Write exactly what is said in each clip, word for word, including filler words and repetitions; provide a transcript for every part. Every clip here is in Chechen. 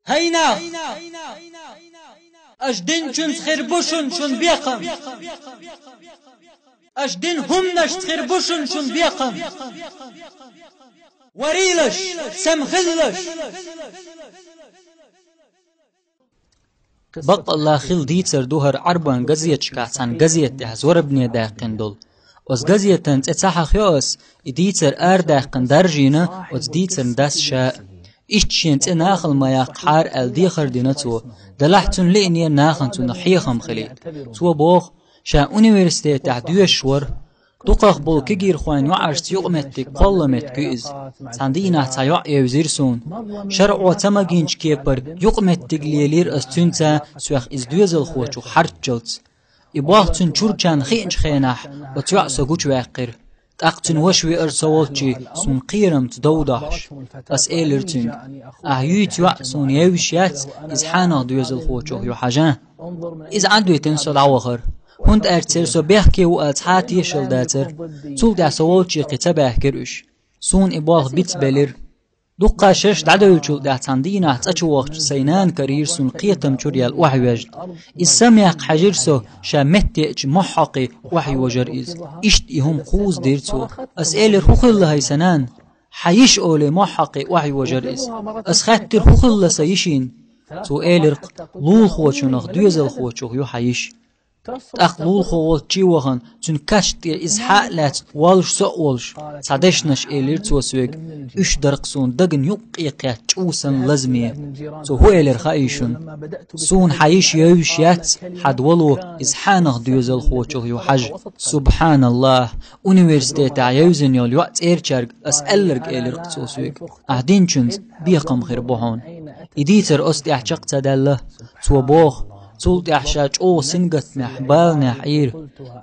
ХӀай нах! Аш динчунца хир бу шун, шун бекхам. Аш дин хӀуманашца хир бу шун, шун бекхам. Варилаш, сам хиллаш. Бакъалла хила дийцар ду хӀара Ӏарбан газеташкахь цхьана газета тӀехь зорбане даьккхина долу. Оцу газетан цӀе ца хьахайо ас, и дийцар арадаьккхина даржийна оцу дийцарна дас ша. Иштта шен цӀе нахала ма яккхахьара аьлла дехар дина цо. Делахь цунна лиънера нахана цунах хьехам хилийта. Цо боху, ша университетехь доьшуш вара. Дукхах болу кегийрхойн йоӀаршца юкъаметтиг кхолла меттиг ю иза. Цхьана дийнахь цхьа йоӀ евзира суна. ШарӀо ца магийначу кепара юкъаметтиг лелийра ас цуьнца, соьх иза доьзалхочух хьарччалц. И болх цуьнан чуьрачарна хиъначу хенахь, оцу йоӀа со гучуваьккхира. ТӀаккха цуьнан ваша веара со волчу суна кхерамца дов дохьуш. Ас элира цуьнга: «Ахь юьйцу йоӀ суна евзаш яц, иза хьанах доьзалхочух ю хьажа». Иза Ӏад витина со дӀавахара. ХӀунда аьлча церан со бехке ву аьлла цхьа а тешалла дацара. Цул тӀаьхьа со волчу кхин ца баьхкира уьш. Суна и болх бицбелира. Дуккха шераш дӀадевллачул тӀаьхьа цхьана дийнахь цӀа чу вахча сайн нана карийра суна кхетам чуьра яьлла охьавоьжна. Иза самаяккха хьаьжира со, ша меттаеача мохь хьокхий охьайожара иза. Иштта и хӀума кхузза дира цо. Ас элира: «ХӀун хилла хӀай, сан нана?» «Хьан йиша», — олий, мохь хьокхий охьайожара иза. Ас хаьттира: «ХӀун хилла сан йишина?» Цо элира-кх: «Лулахочунах доьзалхочух ю хьан йиша». ТӀаккха лулахо волчу чу вахана, цуьнан каш тӀера иза схьа а лаьцна, воллуш со а волуш, цхьа дешнаш элира цо соьга, уьш дара-кх суна дагна юккъе кхетта чӀу санна лазаме. Цо хӀун элира хаьий шуна? «Суна хьан йиша евзаш яц, хьан вало иза хьанах доьзалхочух ю хьажа». Субханаллах! Университетехь евзина йолу йоӀ цӀерачаьрга ас аьлларг элира-кх цо соьга: «Ахь динчунца бекхам хир бу хьуна». И дийцар оцу тӀехь чекх ца даьлла. Цо боху, цул тӀаьхьа ша чӀогӀа сингаттамехь, баланехь Ӏийра.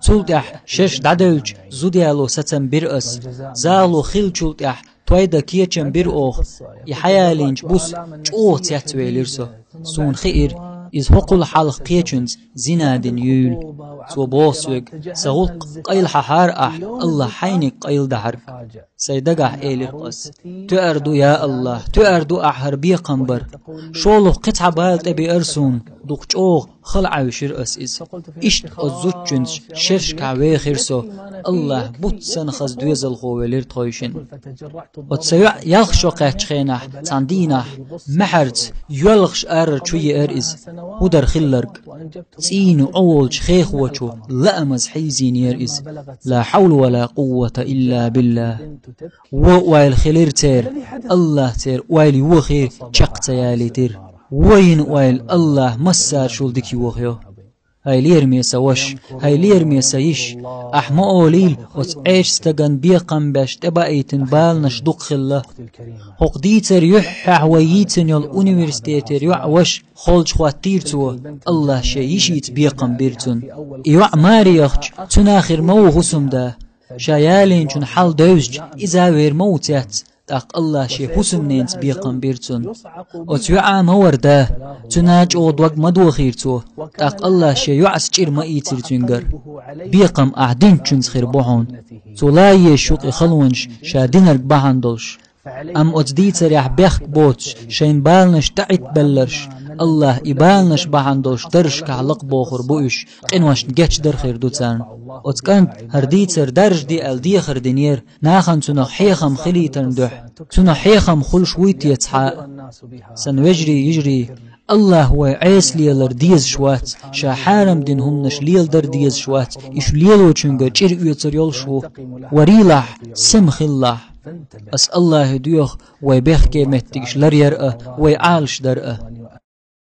Цул тӀаьхьа шераш дӀадевлча, зуда яло сацам бира ас. Захало хиллачул тӀаьхьа той дан кечам бира оха. И схьаялийначу буса чӀогӀа цецвелира со. Суна хиира, иза хӀокхул хьалха кхечуьнца зина дина юйла. Цо боху соьга: «Сан гӀуллакх къайлахьахьара ахь, Аллах хьайниг къайладахьарг». Сайн дагахь элира ас: «Тоьар ду, я Аллах, тоьар ду ахь хӀара бекхам бар. ШолгӀа кхин цхьа бала тӀебеара суна, дукха чӀогӀа хала Ӏаьвшира ас иза». Иштта оцу зудчуьнца шерашкахь вехира со, Аллах бутт санна хаза доьзалхо велира тхойшинна. Оцу сан йоӀ ялх шо кхаьччу хенахь, цхьана дийнахь, маьхьарца йоьлхуш арара чу еара иза. ХӀун дара хилларг? ЦӀийнан Ӏу волчу хехочо лаамаза хьийзийнера иза. Ла хьавла ва ла къуввата илла билла. Вон ойла хилира церан, Аллах церан ойла йохийра, чекх ца ялийтира. Вон йина ойла Аллах массаршул дика йохайо. ХӀай лераме сан ваша, хӀай лераме сан йиша, ахь ма олийла оцу Ӏеша стагана бекхам беш тӀебаийтина баланаш дукха хилла. ХӀокху дийцар юьххьехь вай йийцина йолу университетера йоӀ ваша холчу хӀоттийра цо, Аллах шен йишица бекхам бира цунна. И йоӀ маре яхча, цуьнан хир ма ву хӀусамда. Ша ялийначун хьал девзча, иза вер ма ву цец, тӀаккха Аллах шен хӀусамненца бекхам бира цунна. Оцу йоӀа ма вара да, цуьнан чӀогӀа дог ма дохийра цо, тӀаккха Аллах шен йоӀас чӀир ма ийцира цуьнгара. Бекхам ахь динчуьнца хир бу хьуна. Цо лаезаш ю-кх и халонаш ша динарг бахьана долуш. Амма оцу дийцарехь бехк боцуш, шайн баланаш тӀеӀиттабелларш, Аллах и баланаш бахьана долуш даржашкахь лакхабохур бу уьш, къиношна гечдар хир ду царна. Оцу кӀанта хӀара дийцар даржаде аьлла дехар динера, нахана цунах хьехам хилийтарна дуьхьа. Цунах хьехам хуьлуш вуй те цхьа а? Сан вежарий, йижарий, Аллах вай Ӏеса лелар дезаш вац, ша хьарам дина хӀуманаш леладар дезаш вац, и шу лелочуьнгара чӀир оьцур йолуш ву. Варийлахь, сема хилалахь. Ас Аллахе доьху вай бехке меттигаш ларъяр а, вай Ӏалашдар а.